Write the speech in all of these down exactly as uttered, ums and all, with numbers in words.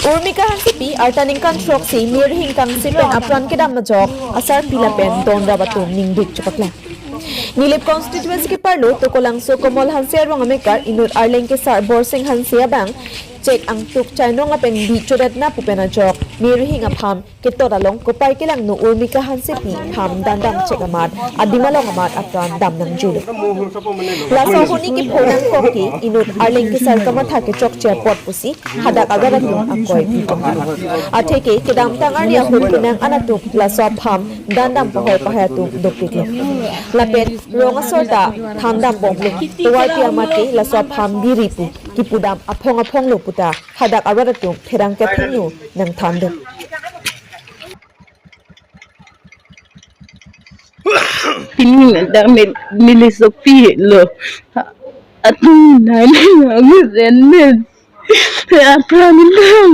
Urmika Hansepi arta ningkan throksi Mei Rihing kangsi pen apran kedam ajok asarpi lapen donrap atum ningduk chepaklang. Nilip constituency keparlo Tokolangso Komol Hanse arong amekar inut Arleng Kesar Borsing Hanse abang chek angtuk chainong lapen bi chodetna pu pen ajok Mei Rihing apham ketot along kopai kelangno Urmika Hansepi pham dandam chek amat adim along amat apran dam nangjulo. Laso ahoni kepho nangkok ke inut Arleng Kesar kamatha kechokche apot pusi hadak arat atum akoi pi pon. Atheke kedamtang arni ahut kenang an atum laso apham dandam pahoi pahai atum dopiklo. Lapen rong asor ta thandam bomlo. Tovar pi amat ke laso apham biri pu kipudam aphong aphonglo puta hadak arat atum pherangke thengno nangthandam. Pini na dang nil-, neli sopilo. Atum nai nang ren nen. Apran dam.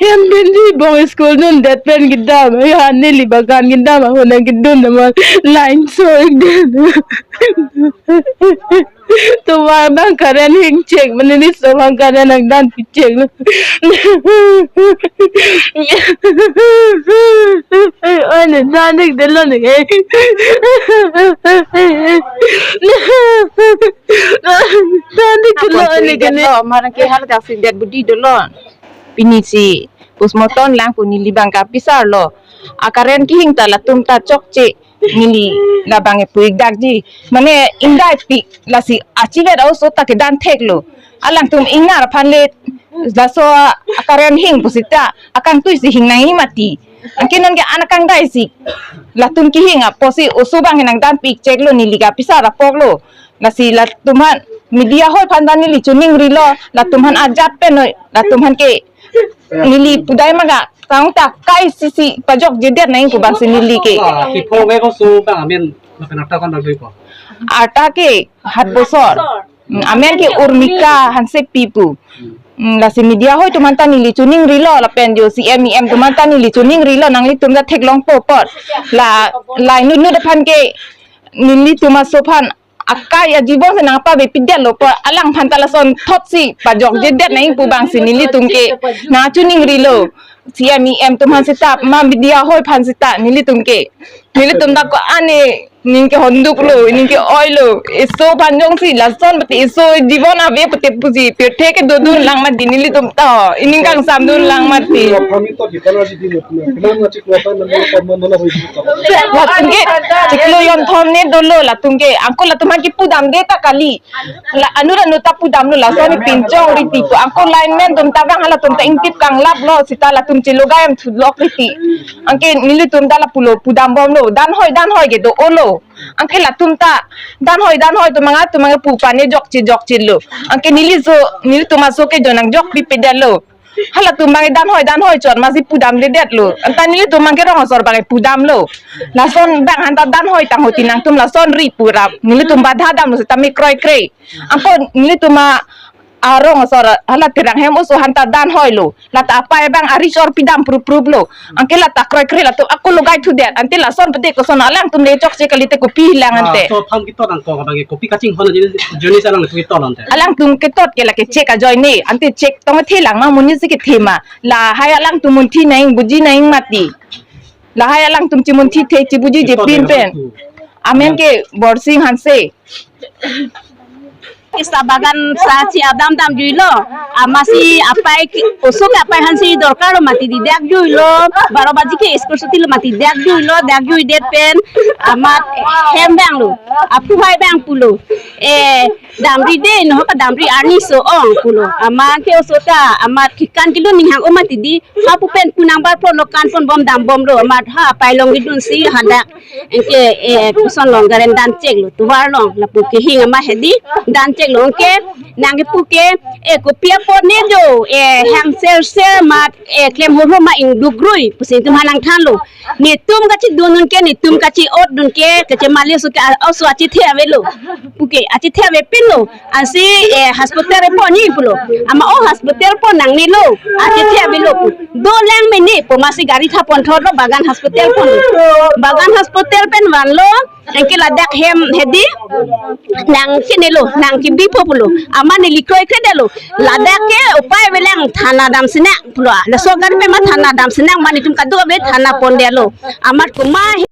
Hem pen ji bong school dundet pen kedam. Ya neli bagan kedam. Ahun nang kedun nama line so kedam. Tovar abang current hing chek, mane neliso abang current nangdan pi cheklo. Oi, ne dan dik delo ne. Dan dik delo ne kene. Lo, marang ke hal ka sin det budi dolo. Pini si postmortem lang pu neli abang kapisarlo. A current kehing ta latum ta chokche. Neli labang epu ik dakji. Mane ingdai pi lasi achivet a-oso ta kedan theklo. Alangtum ingnar aphan le laso a current hing pusita akangtui si hing nangji mati. Anke non ke an akangdai si latum kehing apotsi oso abang nangdan pi ik cheklo, neli kapisar apoklo. Lasi latum aphan media hoi aphan ta neli choningrilo, latum aphan ajat pen noi, latum aphan ke neli pudai maga tang ta kai sisi pajokjedet nangji pu abang si neli ke. Ah, kiphong ke ko so bang amen lapen arta kon dagdui ko. Arta ke hat bosor. Hmm, amen ke Urmika Hansepi pu. Hmm, lasi media hoi atum aphan ta neli choningrilo lapen jo C M E M atum aphan ta neli choningrilo, nanglitum ta theklongpo apot. La, la inut inut aphan ke nelitum aso aphan akai ajibon si nangpave pidetlo apot, alang aphan ta lason thotsi pajokjedet nangji pu abang si nelitum ke nangchoningrilo. C M E M atum aphan seta, ma media hoi aphan seta, nelitum ke. Nelitum ta ko-an ne, ning ke honduklo, ning ke oilo. Eso aphan jongsi lason pute eso jibon ave pute pusi pirthe ke dodun lang mati nelitum ta. Ining kangsam dun lang mati. Latum ke chiklo jonthom ne dolo latum ke. Anke latum aphan kipudamde ta kali. La anut anut ta pudamlo, lason pinchong riti pu. Anke lineman atum ta abang halatum ta ingtip kanglaplo seta latum chelo gayam thulok riti. Anke nelitum ta lapulo pudambomlo. Dan hoi, dan hoi ke do-olo. Anke latum ta dan hoi, dan hoi atum abang, atum abang pu aphan ne jokche jokchelo. Anke neliso, nelitum aso ke jo nangjok pipedetlo. Halatum abang dan hoi, dan hoi chot masi pudamledetlo. Anta nelitum abang ke rong asor abang pudamlo. Lason abang hanta dan hoi tang hoti nangtum lason ri purap. Nelitum badha damlo seta me kroikre. Anke nelitum a, arong asor hala Teranghem oso hanta dan hoilo. Lata apai abang ari chor pidam prup prup lo. Anke lata kroikre latum ako logai thudet. Ante lason pede koson alangtum le chokche kalite kopi lang ante. Ah, so aphan ketot angkong abang ke kopi kachinghon ajoine, ajoine si alangtum ketot ante. Alangtum ketot ke lake chek ajoine. Ante chek tong the lang ma, monit si kethe ma. Lahai alangtum munthi nangji, buji nangji mati. Lahai alangtum chimunthi the, chibuji je pin pen. Amen ke Borsing Hanse. Ista bagan sa chi adam damjuilo. Amatsi apai ke, oso ke apai aphansi dorkar lo mati di dakjuilo. Baro baji ke school chuti lo mati dakjuilo. Dakjuidet pen amat hem abang lo. Aphu hai abang pulo. Eh, damri de, no ka damri arni so ong pulo. Amat ke oso ta, amat kekan kilo ninghang o mati di. Hapu pen punang bar pon lo kan pon bom dambomlo. Amat ha apai along kedunsi hadak. Anke, eh, koson along garen dan cheklo, tovar along, lapu kehing amat hedi, dan cheklo, anke, nang kepu ke, eh, kopi apot ne do, eh, hang ser ser amat, eh, klem horo ma ingdukrui, pusi itum aphan nangthanlo. Netum kachidun un ke, netum kachi-otdun ke, kachemali oso ke, a, oso achithe avelo. Puke, achithe ave pen lo, ansi, eh, hospital pon ni pulo. Amat o hospital pon nangne lo, achithi avelo pu. Dolang mene pu, amatsi gari tha pon thotlo Bagan hospital pon. Bagan hospital pen vanlo, anke ladak hem hedi, nangkene lo, nangkebipo pulo. Amat neli kroikredetlo. Ladak ke upai avelang, thana damsinang pulo. Laso gari pen amat thana damsinang, amat netum kadokave thana pondetlo. Amat komat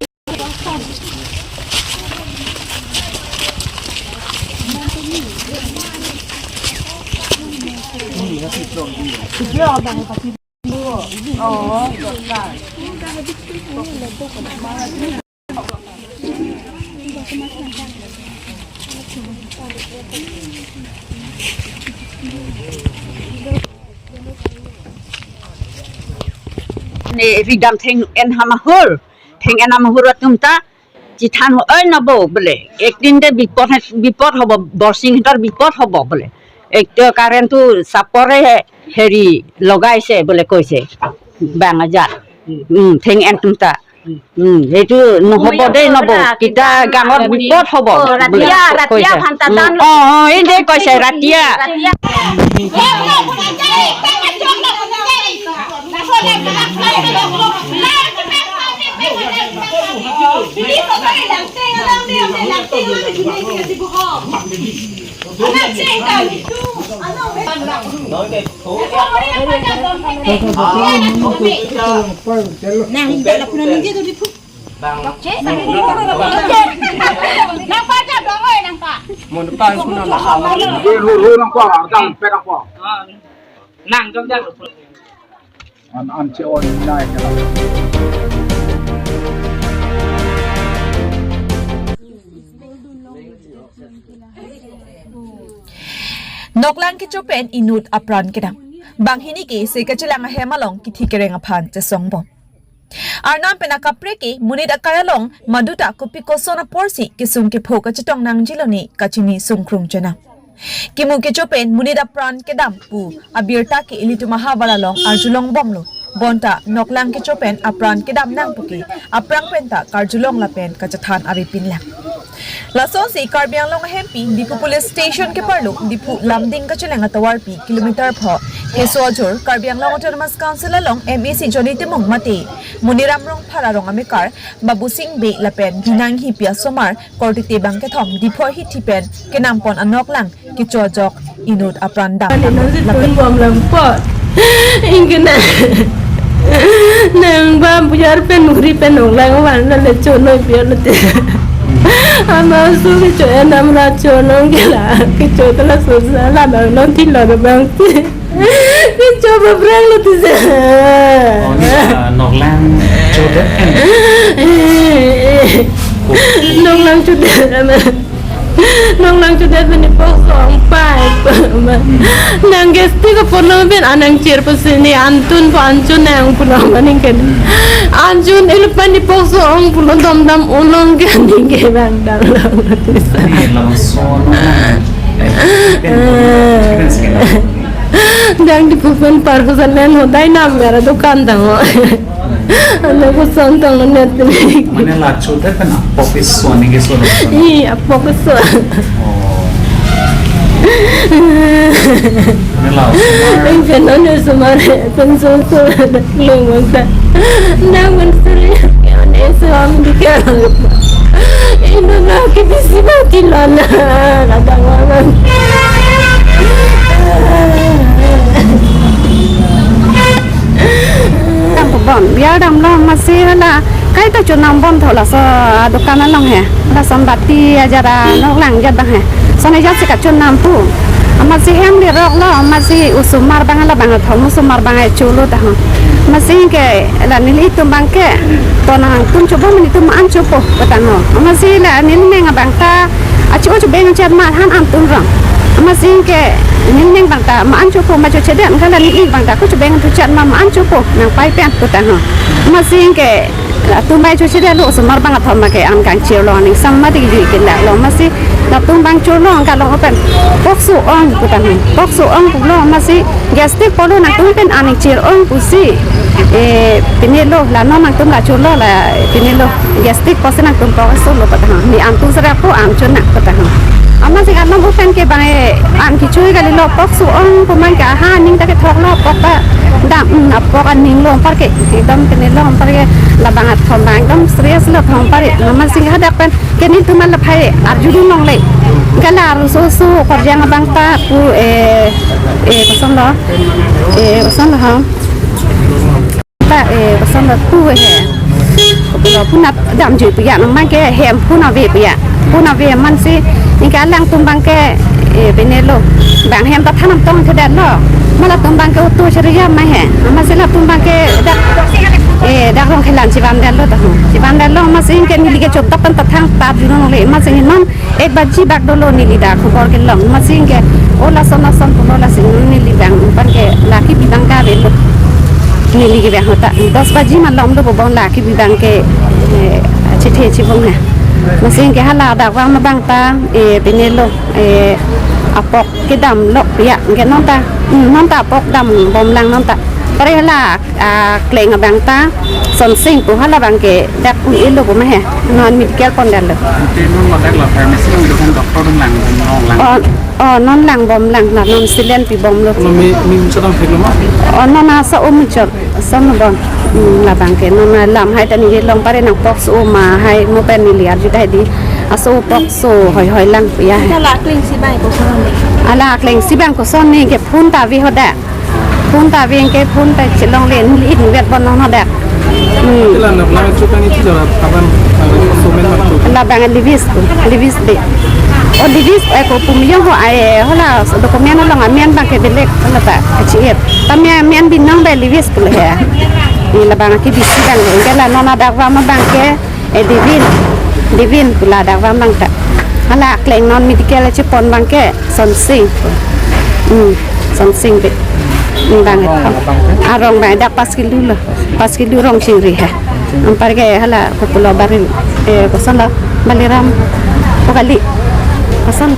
Ne ridam theng-en ham ahur, theng-en ham ahur atum ta chethan ho, "Oi nabo," bole. "Ek din de bipot he, bipot hobo, Borsing hetor bipot hobo," bole. "Ek to current to sapore he, heri logaise," bole koise. Bang ajat. Hmm, theng-en atum ta. Hmm, itu no hobo de nabo. Kita gaonot bipot hobo. Oh, ratia, bole ratia, koise. Bhanta hmm. Dan lo. Oh, oh, ini koise ratia. Ratia. Nang, nang pa ja dong oi, nang pa. Mon pa kuna la. Hu, hu, nang pa, nang pe nang pa. Nang jok ja. An an che-on nai. Noklang kecho pen inut apran kedam. Banghini ke se kachelang ahem along kithi kereng aphan chesongbom. Arnam pen akaprek ke monit akai along maduta kopi koson aporsi kesung kepho kachetong nangjilone kachini sungkrung chenam. Kimu kecho pen monit apran kedam pu abirta ke ilitum ahavar along arjulongbomlo. Bonta noklang kecho pen apran kedam nang puke aphrang penta karjulong lapen kachethan avepinlang. Lasonsi Karbi Anglong ahempi Diphu Police Station keparlo Diphu Lumding kacheleng atovarpi kilometer pho heso ajor Karbi Anglong Autonomous Council along M A C Johnny Timung mate Moniram Rongphar arong amekar Babusing Bey lapen Binang Hipi asomar korte bang kethom Diphu ahithi pen kenampon anoklang kecho ajok inut apran dam. Ani nang si tun bom lang po. Ingkena. Nang bam buyar pen muri pen nong lang wan na le cho noi pian te. Ama su kecho enam ra cho nong kela. Kecho kela su sa la bang non tin lo bang. Kecho ba brang lo ti sa. Oh, ni, ah, noklang chodet kan? Noklang chodet. Noklang chodet pen ipok song pai. Nang gastric apor nang pen anang chir pasi ni antun po anchun nang pulo maning ken. Anchun ilupan ipok song pulo dom dam unong ke ning ke bang dam lo. Ni langsung. Dang Diphu pen parhu salen ho dai nam mera dukan dang ho. Ano ko son tong net. Mane la chodet pen apok iso ni ke so. I apok iso. Oh. Mane la osomar. Pen pen ano osomar pen so so lung mangta. Nang man suri. Ano so am dikar. Ino na ke bisi mati lana. Kadang wala. Dam bom, biar dam lo amatsi hala kaita chonam bom tho laso adukan along he. Lason bati ajat anoklang ajat bang he. Son ajat si kachonam pu. Amatsi hem lerok lo, amatsi osomar bang ala bang thom osomar bang cholo ta ho. Amatsi ke la nelitum bang ke to nangtum chobom nelitum an chopo kotang ho. Amatsi la neli neng abang ta achu chu beng chat ma han antum rong. Amatsi ke neli neng bang ta ma an chopo ma chochedet kala neli bang ta ko chu beng tu chat ma ma an chopo nang pai pen kotang ho. Amatsi ke latum bai chochedetlo osomar bang athom ma ke an kangchirlo aning samma di di ke lak lo amatsi latum bang cholo ang kalong open. Pokso ong kotang ho. Pokso ong pulo amatsi gastric pulo nangtum pen aning chir ong pusi. Eh, pine lo la non nangtum la cholo la pine lo gastric pusi nangtum pokso lo kotang ho. Ni antum sera po am chona kotang ho. Amatsi alam open ke bang e an kechui kalilo, apok su-ong pu abang ke aha aning ta kethok lo, apok ta dam, mm, apok aning lo anpar ke, ekdom pine lo anpar ke, labang athom abang ekdom serious lo thom anpar. Amatsi hadak pen ke nelitum alam lahai arjudun longle. Gala aru su su korjang abang ta pu, eh, eh, koson lo, eh, koson lo ha. Ta, eh, koson lo pu he. Lo pu nat damjui pu ya, nang abang ke hem pu nave pu ya. Pu nave amatsi anke alangtum abang ke, eh, pine lo. Bang hem ta than nangtong thedet lo. Ma latum abang ke auto chari ya ma he. Amatsi latum abang ke dak, eh, dak Rongkhelan chivam det lo ta ho. Chivam det lo amatsi anke neli ke chot dak pen ta thang ta arjudun longle. Amatsi non ek baji bak dolo neli dak khobor kelong. Amatsi anke o lason lason pulo, lasi neli abang anpar ke la kebi abang kave lo. Neli ke abang hota dos baji malom do pu abang la kebi abang ke, eh, chethe chibong he. Amatsi anke hala dak vang abang ta, eh, pine lo, eh, apok kedam lo pu ya. Anke non ta, mm, non ta apok dambom lang non ta. Pare hala akleng abang ta Sonsing pu, hala abang ke dak un-e lo pu ma he. Non medical pon det lo. Ante non ladak la pharmacy along dukhan doctor dun langbom long lang. Oh, oh, non langbom lang, la non saline pibom lo. Kono me, me chadam thek lo ma? Oh, non aso um chot, aso um bon. Hmm, labang ke non alam lahai ta neli long pare nang apok su ma hai mo pen neli arju ta di. Aso apok su hoi hoi lang ya he. Hala akleng si abang koson ne? Hala akleng si abang koson ne ke phone ta ave ho dak. Phone ta ave anke phone ta chelongle, neli inutvet bon non hadak. Hmm. Ila na lang chuta ni chilo la abang, eh, somen ma chu. Labang Levi's ko, Levi's de. Oh, Levi's, eh, ko pum yo ho, eh, hala document along amen abang ke belek hala ta, H F. Ta amen, amen binong de Levi's ko le he. Ni labang ke bisi abang le. Anke la non adak vang abang ke, eh, Divine, Divine pu la dak vang abang ta. Hala akleng non medical chepon abang ke Sonsing. Hmm, Sonsing de. Hmm, abang. Arong abang ke? Arong abang dak pas kilo lo. Pas kilo Rongchingri he. Anpar ke hala kopulo Bali, eh, koson lo, Baliram pu kali. Koson.